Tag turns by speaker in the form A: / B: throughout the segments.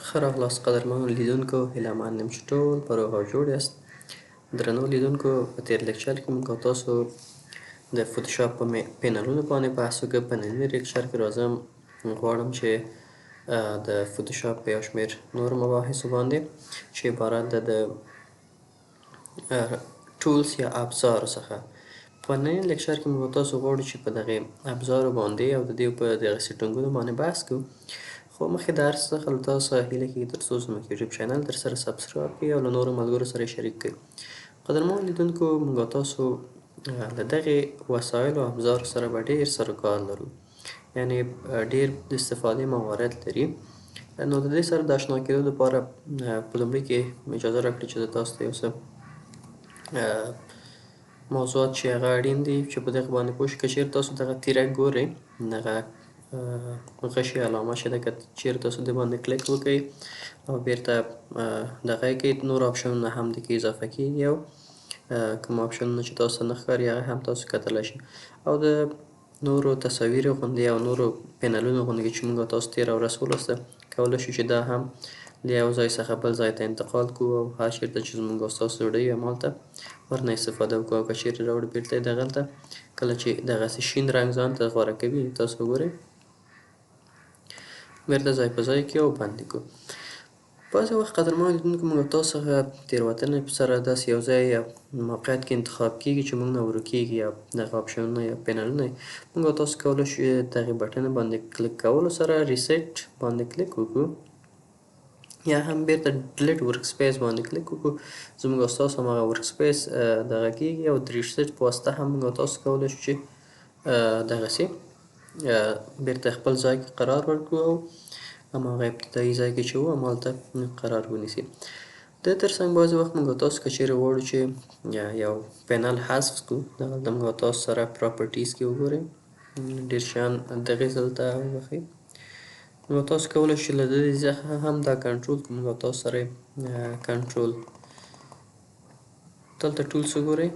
A: ښه راغلاست قدرمنو لیدونکو، هیله من یم چې ټول په روغ او جوړ یاست. درنو لیدونکو، په تېر لیکچر کې موږ او تاسو د فوتوشاپ په پینلونو باندې بحث وکړ. په نني لیکچر کې راځم، غواړم چې د فوتوشاپ په یو شمېر نورو مباحثو باندې چې عبارت ده د tools یا ابزارو څخه. په نني لیکچر کې موږ تاسو غواړو چې په دغې ابزارو باندې او د دې په دغه setting ونو باندې بحث کوو. خو مخکې د هر څه څخه له تاسو څخه هیله کېږي تر څو زموږ یوټیوب channel در سره subscribe کړئ او له نورو ملګرو سره یې شریک کړئ. قدرمنو لیدونکو، موږ تاسو له دغې وسایلو او ابزارو سره به ډېر سر و کار لرو، یعنې ډېر د استفادې موارد لري. نو د دې سره د اشنا کېدو لپاره په لومړي کې اجازه راکړئ چې زه تاسو ته یو څه موضوعات چې هغه اړین دي چې په دغه باندې پوه شئ. که چېرې تاسو دغه تیرک ګورئ، دغه غشي علامه چې ده، که چېرې تاسو دې باندې کلیک وکړئ او بیرته دغه یې کړئ، نور option ونه هم دې کې اضافه کېږي او کوم option ونه چې تاسو ته نه ښکاري هغه هم تاسو کتلی شئ. او د نورو تصاویرو غوندې او نورو پینلونو غوندې چې موږ تاسو تېره ورځ ولوسته، کولی شو چې دا هم له یو ځای څخه بل ځای ته انتقال کړو او هر چېرته چې زموږ او ستاسو زړه وي همالته ورنه استفاده وکړو. او که چېرې راوړو بېرته یې دغلته، کله چې دغسې شین رنګ ځان ته غوره کوي، تاسو وګورئ بېرته ځای په ځای کړي او بند یې کړو. بعضې وخت قدرمن لیدونکو، موږ تاسو څخه تېروتنې سره داسې یو ځای یا موقعیت کې انتخاب کېږي چې موږ نه ورکېږي یا دغه option ونه یا پینلونه. موږ تاسو کولی شو دغې button باندې کلیک کولو سره reset باندې کلیک وکړو یا هم بېرته delete workspace باندې کلیک وکړو، زموږ او ستاسو هماغه workspace دغه کېږي او د reset په واسطه هم موږ تاسو کولی شو چې دغسې بېرته خپل ځای کې قرار ورکړو او هماغه ابتدایي ځای کې چې وو همالته قرار ونیسي. د ترڅنګ بعضې وخت موږ تاسو که چېرې غواړو چې یو پینل حذف کړو، دغلته موږ تاسو سره properties کې وګورئ ډېر شیان دغې دلته وبخښئ. نو تاسو کولی شئ له دې څخه هم دا کنټرول کړو. موږ تاسو سره کنټرول دلته tools وګورئ،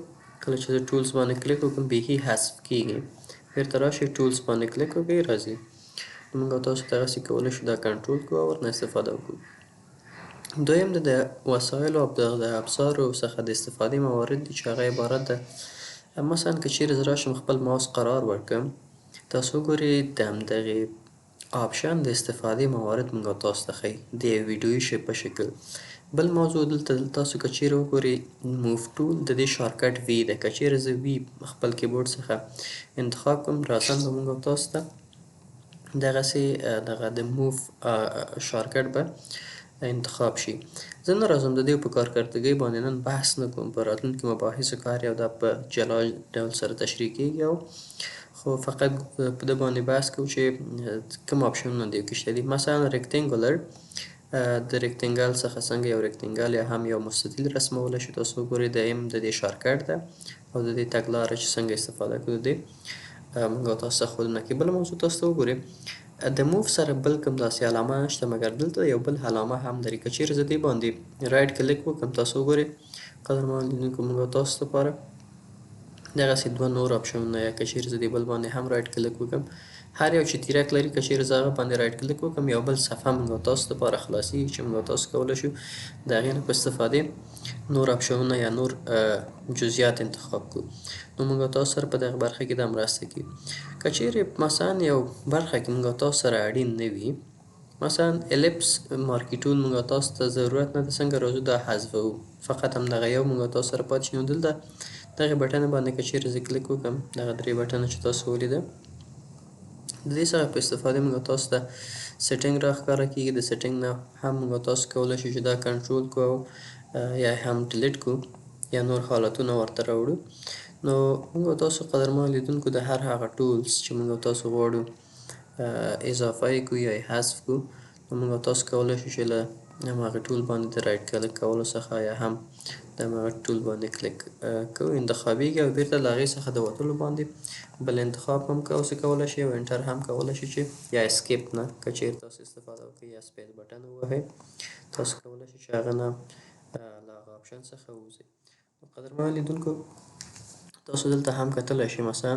A: کله چې زه tools باندې کلیک وکړم بیخي حذف کېږي. بېرته راشئ tools باندې کلیک وکړئ راځي. موږ تاسو دغسې کولی شو دا کنټرول کړو او ورنه استفاده وکړو. دویم د وسایلو او د ابزارو څخه د استفادې موارد دي چې هغه عبارت ده، مثلا که چېرې زه راشم خپل ماوس قرار ورکړم، تاسو وګورئ د همدغې option د استفادې موارد موږ تاسو ته ښیي د یو ویډیويي په شکل. بل موضوع دلته تاسو که چېرې وګورئ move tool د دې shortcut V ده. که چېرې زه V خپل کیبورډ څخه انتخاب کړم، راساً به موږ تاسو ته دغسې دغه د move shortcut به انتخاب شي. زه نه راځم د دې په کارکردګۍ باندې نن بحث نه کوم، په راتلونکي مباحثو کې هر یو دا په جلا ډول سره تشریح کېږي او خو فقط په ده باندې بحث کوو چې کوم option ونه دې کې شته دي. مثلا rectangular، د rectangle څخه څنګه یو rectangle یا هم یو مستطیل رسمولی شو، تاسو وګورئ د M د دې shortcut ده او د دې تګلاره چې څنګه استفاده کړو د دې موږ تاسو ته ښودنه کوي. بله موضوع تاسو ته وګورئ د move سره بل کوم داسې علامه نشته، مګر دلته یو بل علامه هم لري. که چېرې زه دې باندې right click وکړم، تاسو وګورئ قدرمن لیدونکو، موږ تاسو لپاره دغسې دوه نور option ونه، یا که چېرې زه دې بل باندې هم right click وکړم، هر یو چې تیرک لري که چېرې زه هغه باندې right click وکړم، یو بل صفحه موږ تاسو لپاره خلاصېږي چې موږ تاسو کولی شو د هغې نه په استفادې نور option ونه یا نور جزئیات انتخاب کړو. نو موږ تاسو سره په دغه برخه کې دا مرسته کوي. که چېرې مثلا یو برخه کې موږ تاسو سره اړین نه وي، مثلا ellipse marquee tool موږ تاسو ته ضرورت نه ده، څنګه راځو دا حذفوو، فقط همدغه یو موږ تاسو سره پاتې شي. نو دلته دغې button باندې که چېرې زه کلیک وکړم، دغه درې button چې تاسو ولیده، د دې څخه په استفادې موږ تاسو ته setting را ښکاره کېږي. د setting نه هم موږ تاسو کولی شو چې دا کنټرول کړو یا هم delete کړو یا نور حالتونه ورته راوړو. نو موږ تاسو قدرمن لیدونکو د هر هغه tools چې موږ تاسو غواړو اضافه یې کړو یا یې حذف کړو، نو موږ تاسو کولی شو چې له هماغه tool باندې د right click کولو څخه یا هم د هماغه tool باندې کلیک کوو، انتخابېږي او بېرته له هغې څخه د وتلو باندې بل انتخاب هم تاسو کولی شئ او enter هم کولی شئ چې یا escape نه که چېرې تاسو استفاده وکړئ یا space button ووهئ، تاسو کولی شئ چې هغه نه له هغه option څخه ووځئ. نو قدرمن لیدونکو، تاسو دلته هم کتلی شئ، مثلا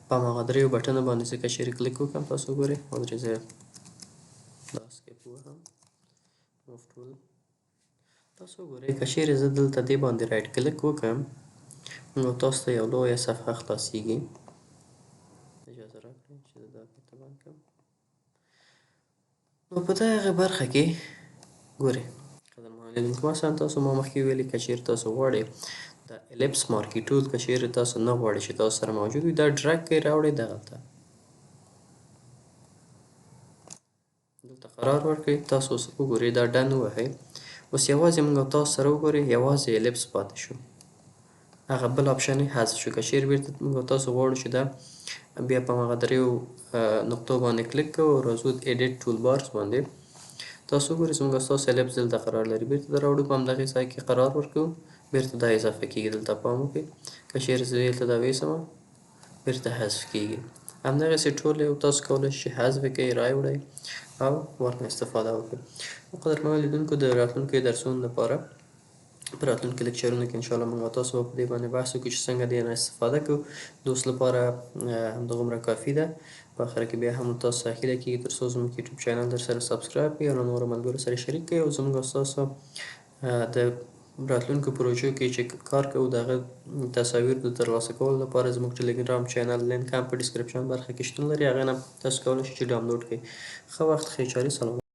A: په هماغه دریو button و باندې زه که چېرې کلیک وکړم، تاسو وګورئ، ودرېږئ زه دا escape ووهم، Move Tool. تاسو وګورئ، که چیرې زه دلته دې باندې right click وکړم، نو تاسو ته یو لویه صفحه خلاصیږي. اجازه راکړئ چې زه دا بیرته بند کړم. نو په دغه برخه کې ګورئ قدرمن لیدونکو، مثلا تاسو ما مخکې ویلي، که چیرې تاسو غواړئ دا ellipse marquee tool، که چیرې تاسو نه غواړئ چې تاسو سره موجود وي، دا drag کړئ، راوړئ دغلته، دلته قرار ورکړئ. تاسو اوس وګورئ، دا done ووهئ. اوس یوازې موږ تاسو سره وګورئ، یوازې ellipse پاتې شو، هغه بل option یې حذف شو. که چیرې بیرته موږ تاسو غواړو چې دا بیا په هماغه دریو نقطو باندې کلیک کوو او راځو edit toolbars باندې، تاسو وګورئ زموږ ستاسو ellipse دلته قرار لري. بیرته دا راوړو، په همدغې ځای کې قرار ورکوو، بیرته دا اضافه کیږي. دلته پام وکړئ، که چیرې زه دلته دا ویسم، بیرته حذف کیږي. همدغسې ټول یو تاسو کولی شئ چې حذف کړئ، رایوړئ او ورنه استفاده وکړئ. نو قدرمنو لیدونکو، د راتلونکو درسونو لپاره په راتلونکو لیکچرونو کې انشاءالله موږ تاسو به په دې باندې بحث وکړو چې څنګه دې نه استفاده کوو. د اوس لپاره همدغومره کافي ده. په آخر کې بیا هم تاسو څخه هیله کېږي تر څو زموږ یوټیوب channel در سره subscribe کړئ او له نورو ملګرو سره شریک کړئ، او زموږ ستاسو د راتلونکو پروژو کې چې کار کوو د هغه تصاویر د ترلاسه کولو لپاره زموږ ټلګرام channel link هم په description برخه کې شتون لري، هغه نه تاسو کولی شئ چې ډاونلوډ کړئ. ښه وخت، ښې چارې، سلام.